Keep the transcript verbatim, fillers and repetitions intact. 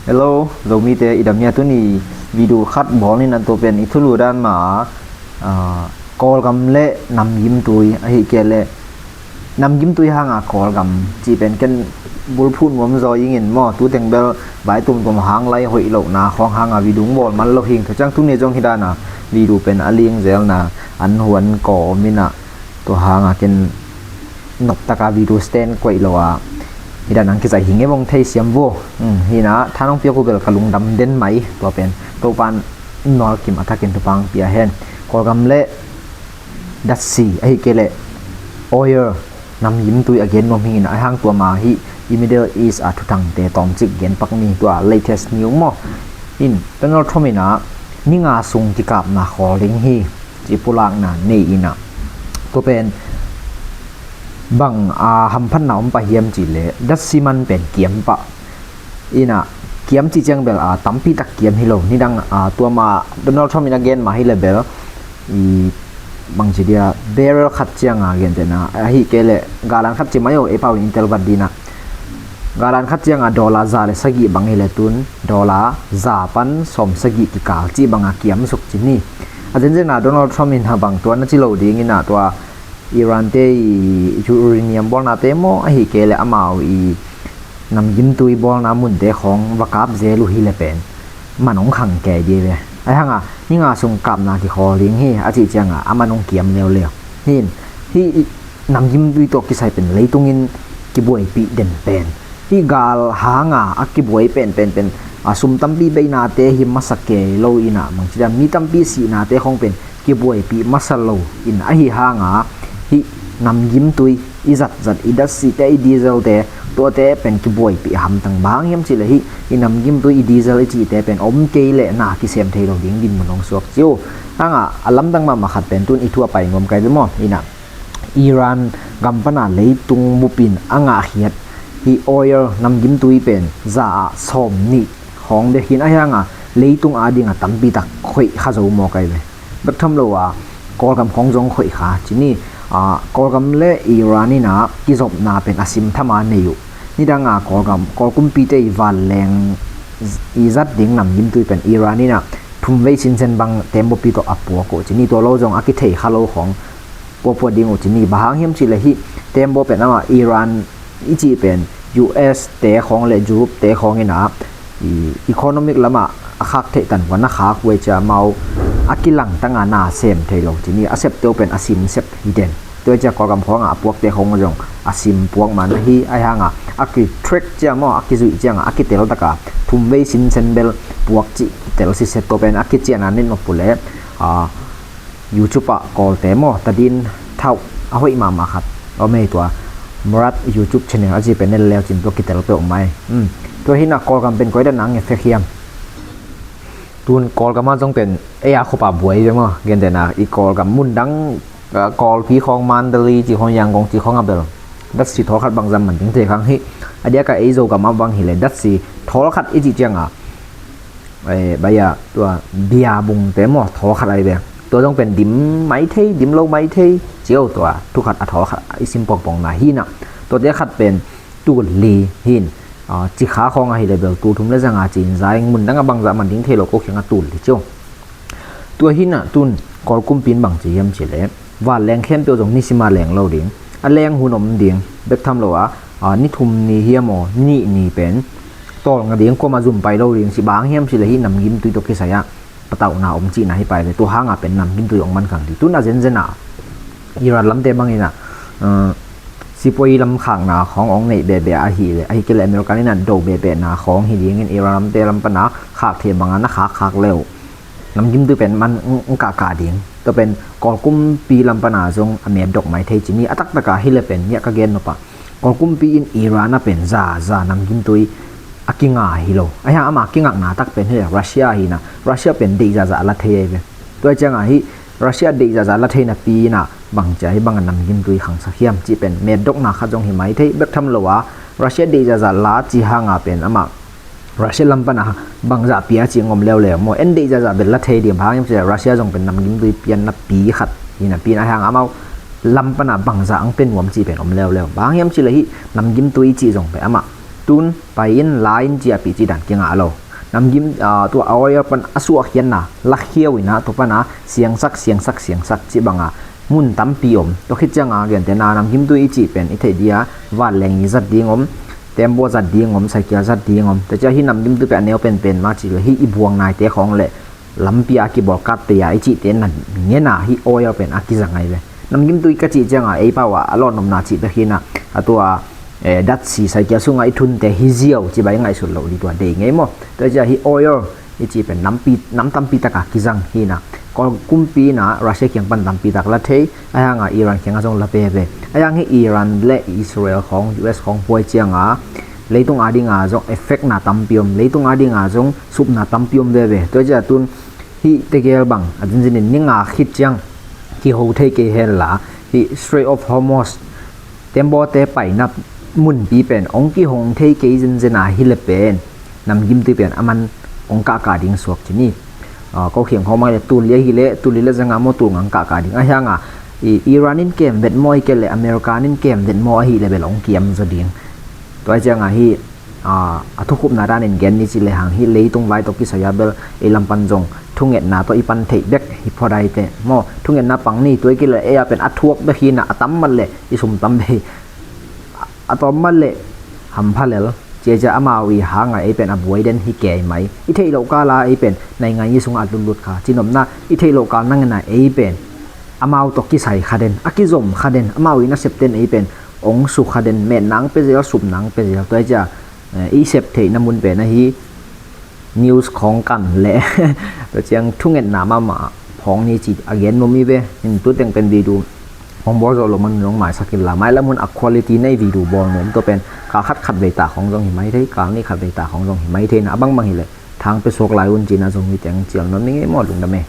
Hello, Zomite, i dam hia? Tuni video khat bawl ni, nan tua pen i thulu dan mah, ah, Kawlgam le namgimtui, ahih kei leh namgimtui hanga Kawlgam cih pen ken bulphuh nuam zaw ing in maw, tu teng bel vai tuamtuam hang lai hoih lohna khawng hanga video bawl man lo hing. Tua ciang tuni zong hih dana video pen a ling zelna an huan kawm in ah, tua hanga ken noptaka video stand koih lo a, hih dan ang kizai hi nge bong thei siam vo. Hmm, hih na thanong piak uh bel ka lungdam den mai. Tua pen Topan nual kim a thakin thupha pia hen. Kawlgam le datsi, ahih kei leh oil, namgimtui a gen nuam hing in ah, ahih hang tua mah hih i Middle East a thuthangte tawmcik gen pak ni. Tua latest news maw, in Donald Trump in ah ni nga sung kikapna khawl ding hi, ci pulakna nei in ah, tua pen bang a hamphatna om pah hiam cih leh datsi man pen kiam pah in ah, kiam cih ciang bel a tampi tak kiam hi lo. Nidang a tua mah Donald Trump in a gen mah hi leh bel i bangci dia barrel khat cianga gentehna, ahih kei leh galan khat ci mai o, ei pau in tel vat dina, galan khat cianga dollar za le sagih bang hi leh tun dollar za pan sawm sagih kikal cih banga kiam suk ci ni. A zenzen a Donald Trump in a bang tua na ci lo ding in ah, tua Iran te i uranium bawlnate maw, ahih kei leh amau i namgimtui bawlna munte khawng va kap zel uh hi leh pen man hong khang kei ding ve. Ahih hanga ni nga sung kapna kikhawl ding hi a cih cianga a man hong kiam leuleu. Hin hih i namgimtui tawh kisai pen leitung in kibuaipih den pen, hih gal hanga a kibuai pen pen pen a sum tampi beinate hi masa kei lo in ah, bangci dia mi tampi sihnate khawng pen kibuaipih masa lo in, ahih hanga hih namgimtui i zatzat, i datsite, i dieselte, tuate pen kibuaipih hamtang. Bang hang hiam cih leh hih i namgimtui, i diesel i cihte pen om kei leh na kisem thei lo ding dinmun hong suak ci uh. Hanga a lamdang mahmah khat pen tun i thu a pai nuam kai ve maw, in ah Iran gam pana leitung bupin a ngahkhiat hih oil, namgimtui pen za ah sawm nih khawng bek hi in, ahih hanga leitung adinga tampi tak khoih kha zo maw kai ve. Bek tham lo a Kawlgam khawng zong khoih kha ci ni. A, Kawlgam le Iran in ah kizopna pen a sim tham a nei uh. Nidang a Kawlgam, Kawl kumpite i vanleng i zat ding namgimtui pen Iran in ah thumvei sinsen bang tembaw pi tawh a puak uh ci ni. Tua lo zong a kithei kha lo khawng puapua ding uh ci ni. Bang hang hiam cih leh hih tembaw pen amah Iran i cih pen U S te khawng le Europe te khawng in ah i economic lamah a khak theih tan huan a khak uh ei cia, amau a kilangtanga na sem thei lo ci ni. A septe uh pen a sim sep hi den. Tua ei cia Kawlgam khawngah a puakte khawng zong a sim puak man ahi, ahih hanga a ki-track cia maw, a kizuih cianga a kitel taka thumvei sinsen bel puak cih kitel siset, tua pen a kiciana nin mapule, a, YouTube ah Kawlte maw, Tadin Thauh a hoih mahmah khat om ei, tua Murad YouTube channel a ci pen nel leu cin tua kitel peuh mai. Hmm. Tua hi in ah Kawlgam pen koi dan a nge fek hiam? Tun Kawlgam ah zong pen ei a khuapa buai ve maw, gentehna i Kawlgam mun dang, ah, Kawlpi khawng, Mandalay ci khawng, Yangon ci khawng a bel datsi thawl khat bangzah man ding thei khang hi. A diaka ei Zogam ah bang hi leh datsi thawl khat i cih cianga, eh, baya, tua bia bungte maw, thawl khat ai ve. Tua zong pen dim mai thei, dim lo mai thei, cio tua thu khat a thawl khat i sim pongpongna hi in ah. Tuate khat pen tul li hi in, ah, cikha khawng ahi leh bel tul thum le zanga ci in, za ing, mun dang a bangzah man ding thei lo, ko kiangah tul li cio. Tua hi in ah tun Kawl kumpi in bang ci hiam cih leh vanleng khempeuh zong nisima leng lo ding, a leng hun om ding, bek tham lo a, a, ni thum ni hiam aw, ni nih ni pen tawlnga ding, kuama zum pai lo ding ci. Bang hang hiam cih leh hih namgimtui tawh kisai ah patauhna om cihna hi pai ve. Tua hanga pen namgimtui hong man khang ding. Tun a zenzen ah Iran lamte bangin ah, a, sipuai lam khakna khawng hong neih behbeh ahih leh, ahih kei leh America in ah do behbehna khawng hi dingin, Iran lamte lam pana khak theih banga na khakkhak le uh namgimtui pen man ng, ng kahkah ding. Tua pen Kawl kumpi lam pana zong a metdok mai thei ci ni. A taktaka hi leh pen, hiah ka gen nop ah, Kawl kumpi in Iran ah pen zaza namgimtui a kinga hi lo. Ahih hang ama kingakna tak pen hi leh Russia hi in ah, Russia pen deih zaza a la thei ahi ve. Tua ciangah hih Russia deih zaza a la thei napi in ah bang cia hih banga namgimtui khangsak hiam cih pen metdokna khat zong hi mai thei. Bek tham lo a, Russia deih zaza la ci hanga pen amah Russia lam pana bangzah pia cih ngom leuleu maw? En deih zaza bel la thei ding, bang hang hiam cih leh Russia zong pen namgimtui pianna pi khat hi napi in, ahih hang amau lam pana bangzah ang pia nuam cih pen om leuleu. Bang hang hiam cih leh hih namgimtui cih zong pen amah Tun pai in, la in ci a pih cih dan kingah lo. Namgim, ah, tua a oil pan a suahkhiatna lakhia uh in ah, tua pan a siangsak, siangsak, siangsak cih bang a mun tampi om. Tua khit ciang a gentehna namgimtui i cih pen i theih dia vanleng i zat ding om, tembaw zat ding om, cycle zat ding om. Tua ciang hih namgimtui pen a neu penpen mah cih leh hih i buang naite khawng leh lampi a kibawlkatte a i cihte na ngen a hih oil pen a kizang ahi ve. Namgimtui ka cih ciang a ei pau a a lawnopna cih bek hi in ah, a tua, eh, datsi cycle sung a i thunte hi ziau cih bang i ngaihsut loh ding, tua deih ngei maw. Tua ciang hih oil i cih pen nampi, nam tampi tak a kizang hi in ah, Kawl kumpi in ah Russia kiang pan tampi tak la thei, ahi hang a Iran kiang ah zong la veve. Ahi hang hih Iran leh Israel khawng, U S khawng buai ciang a leitung a ding a zong effect na tampi om, leitung a ding a zong supna tampi om veve. Tua ciang tun hih tegel bang a zinzin in ni nga khit ciang kiho thei kei hen la, hih Strait of Hormuz tembawte paina munpi pen hong kihong thei kei zenzen a hi leh pen namgimtui pen a man hong kahkah ding suak ci ni. Ah, ko khiang hawm a hi leh tul li ahi leh tul li leh za nga maw, tul nga hong kahkah ding. Ahi hang a i Iran in kem vet maw, ahih kei leh America in kem vet maw, ahi leh bel hong kiam zaw ding. Tua ciang a hih, ah, a thukhupna dan in gen ni cih lehang hih leitung vai tawh kisai a bel ei lam pan zong thungetna tawh i pan theih bek hi phot a, hi teh maw. Thungetna pang ni, tua ahih kei leh ei a pen a thuak bek hi in ah, a tam mat leh i sum tam bek hi. A tawm mat leh hampha lel. Cia cia amau i hang a ei pen a buai den hi kei mai. I theih loh kal a ei pen naingan i sung a lutlut kha, cinopna i theih loh kal nang in ah ei pen amau tawh kisai kha den, a kizom kha den, amau i nasepten ei pen hong su kha den, metna hong pia zel, supna hong pia zel. Tua ciang, eh, i sep theihna mun pen ahi news khawng kan leh tua ciang thungetna mahmah phawng ni ci a gen nuam hi ve. Hi in tu teng pen video hong bawl zawh loh man un hong maisak in la, mailam hun a quality nei video bawl nuam, tua pen kal khat khatvei ta khawng zong hi mai thei, kal nih khatvei ta khawng zong hi mai thei in ah, a bangbang hi leh thang pia suak lai un ci in ah Zomi teng cial nuam ing ei maw, lungdam ei.